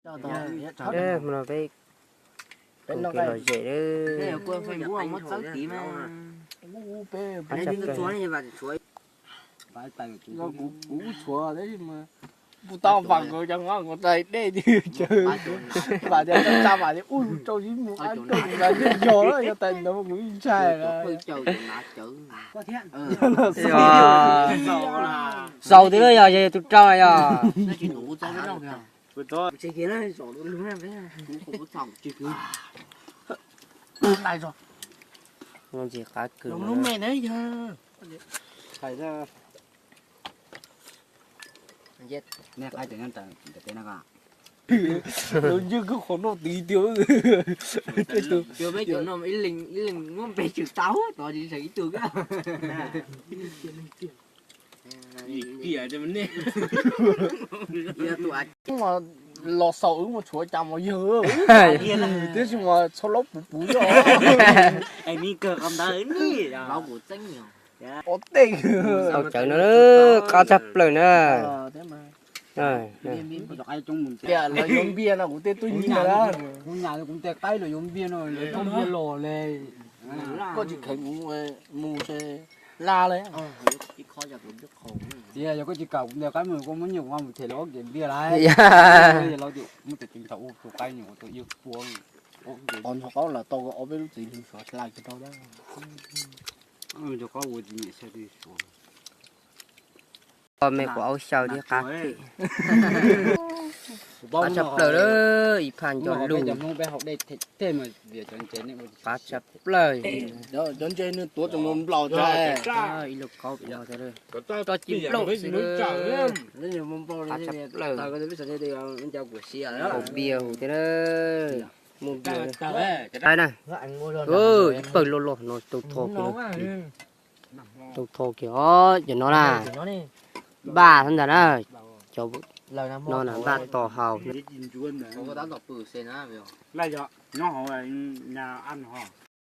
Mus no peb kuv kev lom zem lawm. Qab tshaj plaws. Kuv tshuav, kuv tau vam nkawd cov nqaij dej tiag, vam tias tsa vam tias ub rau ib mus ab rau mus yog yog tais ntawd kuv ntshai lawm. Xaus twb yog tus rau yog. Ntsis qab kws. Lub ntsej kub qhov no tiv tiag. Ib leeg muab npe tswm tau tod tsis seem ib tug. Los xaus wb mus tshuav cas mos yawg, tiam sis mas txhob laub puv puv zog. Ua tej. Tau cawv no, qab tshaj plaws na. Tias lawv yuav npias no kuv tej tub nyiag na. Kuv nyam kuv tej qaib lawv yuav npias no, lawv yuav npias los le. Koj tsis kheev kuv mus se la le. Tias yog koj tsis kam kuv tej qaib mus koj muab nyiaj kuv mus them los ob kev npias lawm. Los muab tes txeev thaum ua tus qaib nyuam tus iab puab. Qhov ntxhov qaub los tau ob peb lub txiv lws suav hla kiag rau. Ntxhov qaub ua tsis nyiam xyov twg suav. Koj me quav aub xyaw thiab qab kev. Qab tshaj plaws lawm, ib phaj nco lug. Qab tshaj plaws. Cov ntses nws tuav tseem nplaum tag. Ib lub kaub pem no thiab. Tso ci nplaum xwb. Qab tshaj plaws. Haus npias hu thiab na. Muaj npias na. Ib pawg loj loj no tau tho kiag. Tau tho kiag os, cov no na. Npaj xwb ntag na. Cov no na npaj tos haus.